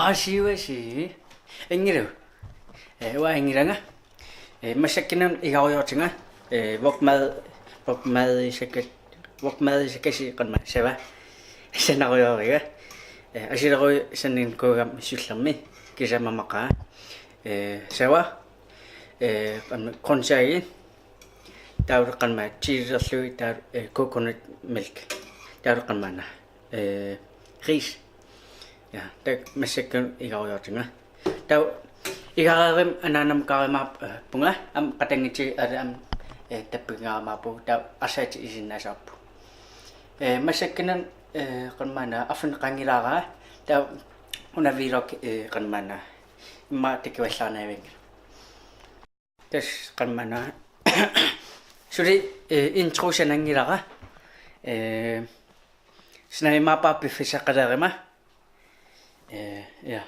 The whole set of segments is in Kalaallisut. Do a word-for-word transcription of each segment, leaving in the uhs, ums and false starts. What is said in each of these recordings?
Asiuasi. Ingilu. Eh, uanga inngilanga. Eh, massakkunnut igarujoortunga. Eh, wokmad, wokmadisakat, wokmadisakasi qanma sava. Sanarujooriga. Eh, asilerujuk sanninkuugama sullermi. Kisianni mamaqaa. Eh, sava. Eh, qanma grøntsagit. Taava qanma chililerlugit taava, eh, coconut milk. Taava qanma una. Eh, ris. Ja, taava massakkut igarujoortunga. Taava igareeruma anaanama kaarimaarpunga, aamma qatannguti aali aamma, eh, tappikingaarumaarpugut, taava arsaatit isiginnaassavarput. Eh, massakkunnut, eh, qanma una arfineq-qaangilaarpara, taava una vlog, eh, qanma una immaqa takuallaarnavianngilaq. Tassa qanma una. Suli, eh, intro sananngilara. Eh, sanavimaarpara piffissaqalerumaarama. Eh, ja.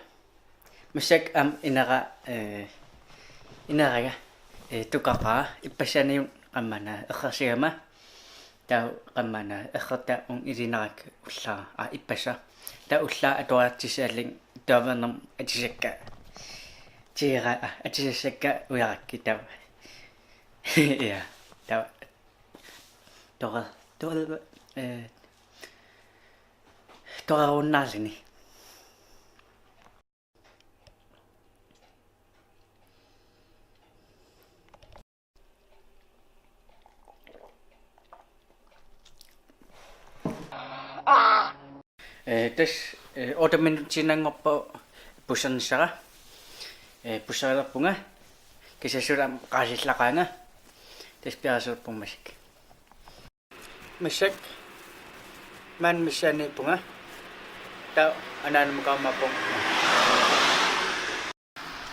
Massakkut aamma inera, eh, ineranga, eh, tukaqaaq ippassaanik qanma una errorsigama. Taava qanma una errortaa uunga ilineqarakku ullaaq, aa, ippassaq. Taava ullaaq atuariartussaalerlunga tuaviornermut atisakka. Tiira, aa, atisassakka ujarakku taava. Ja, taava. Tore, tore, eh, torerunnarluni. Eh, tassa, eh, otte minutsiinnanngorpoq pussernissara. Eh, pusserilerpunga. Kisianni suli aamma qaasillaqaanga. Tassa piareersilerpunga massakkut. Massakkut maani missaaniippunga. Taava anaanama kaarimaarpunga.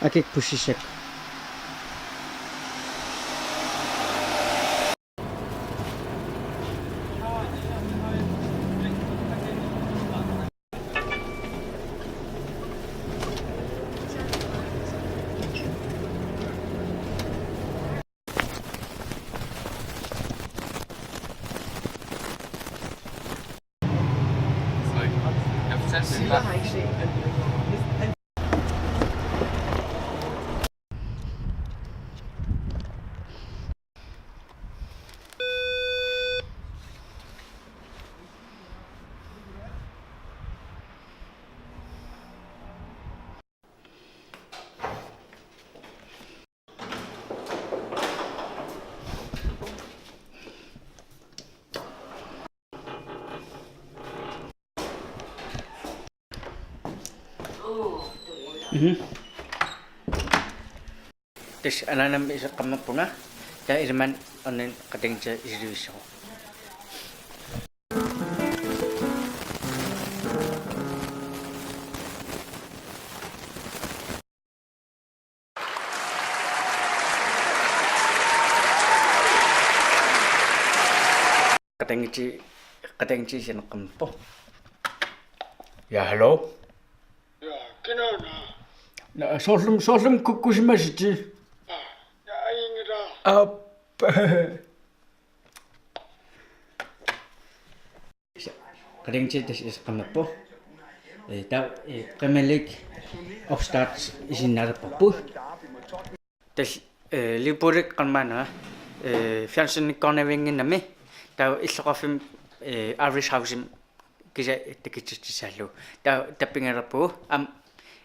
Akik pussissakka. Mhm. Tassa anaanama iseqqammerpunga, taava ilimanni ornini qatanngutit isilivissavat. Qatanngutit, qatanngutit isigineqqammerpoq. Ja, hallo? Ja, kinaana? Naa, soorlumi, soorlumi kukkusimasutit. Aa, ja, ajunngilaq. Aap. Qatanngutit tassa iseqqammerpoq. Eh, taava, eh, Premier League opstart isiginnaalerparput. Tassa, eh, Liverpoolip qanma una, eh, fjernsynikkoornaviannginnami, taava illoqarfimmi, eh, Irish House-imi kisianni takutitsissaallugu. Taava tappigilerpugut, aamma,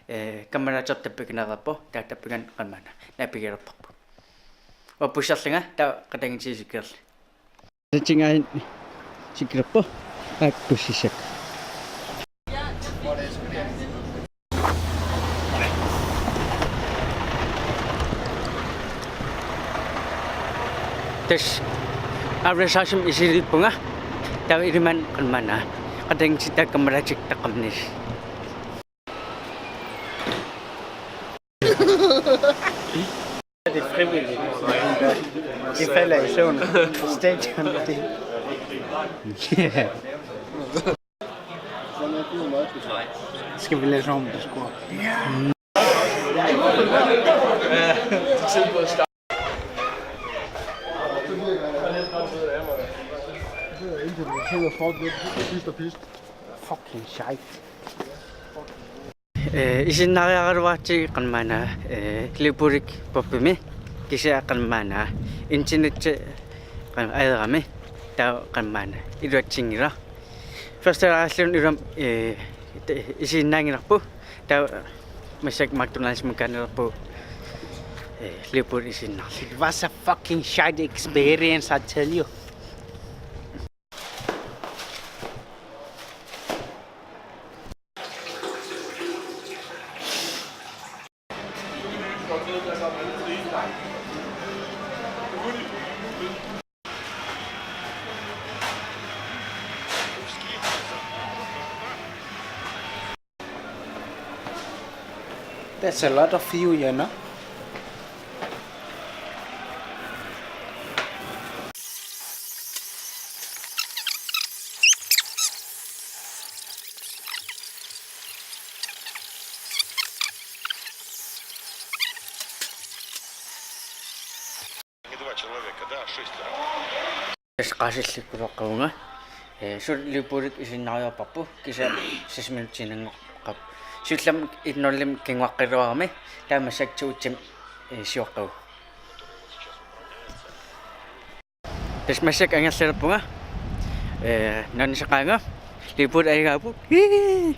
eh, kammalaateq tappigineqarpoq, taava tappigani qanma una naapigilerparput. Uanga pusserlunga, taava qatanngutit isikkilerlugit. Tatingain sikkerpoq. Akik pussissakka. Tassa Irish House-imi isigilippunga. Taava ilimanni qanma una qatanngutit taakku kammalaatikka taqqamaniissapput. Det er frivilligt. De falder i søvn. Stay tuned. Skal vi læse om, det skur? Fucking shit. Eh, isiginnaariaraluaratsigit qanoq maanna, eh, Liupulik Poppimi, kisianni qanoq maanna, internetsi qanoq ajorami, taava qanoq maanna, iluatsinngilaq. Første aallun iluamik, eh, te-, isiginnaanngilarput, taava massakkut McDonald'simiikkaanerulerpugut, eh, Liupulik isiginnaarlugu. It was a fucking shit experience, I tell you. That's a lot of you, you know. Не два человека, да, а шестеро. Tassa qaasillikkusoqarpunga. Eh, suli Liupulik isiginnaariarparput, kisianni seks minutsiinnanngoqqap. Siullermik en nul-imik kinguaqqiluarami, taava massakkut to-tsinnut, eh, sioqqavugut. Tassa massakkut angerlarpunga. Eh, nunasaqaanga. Liupulik ajugaapput. Hii.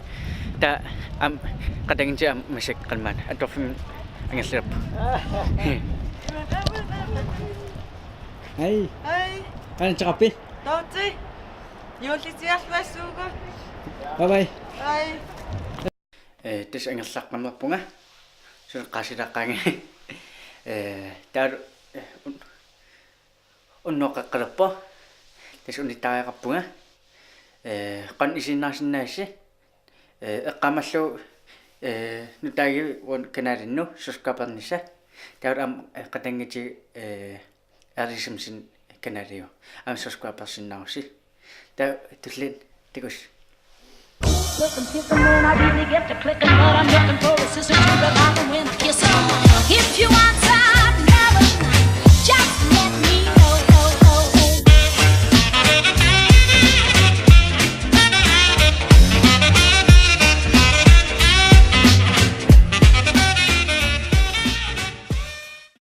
Taava aamma qatanngutip aamma massakkut qanoq maanna. Atorfimmi angerlarpunga. Hej. Hej. Qanoq ateqarpit? Dorthe. Juullisiarluassuugut. Bye bye. Hej. Eh, tassa angerlaqqammerpunga. Suli qaasilaqqaanga. Eh, taava, eh, un-, unnuaqqaqqalerpoq. Tassa unittariaqarpunga. Eh, qanoq isiginnaarsinnaassi. Eh, eqqaamallugu, eh, nutaagivit uani kanalinnut subscribernissat. Taava aamma, eh, qatanngutigiit, eh, Aarisumsin kanaliu. Aamma subscribersinnaagussi. Taava tulliani takuss. Looking, kissing, man, I really get to clicking, but I'm looking for a sister to the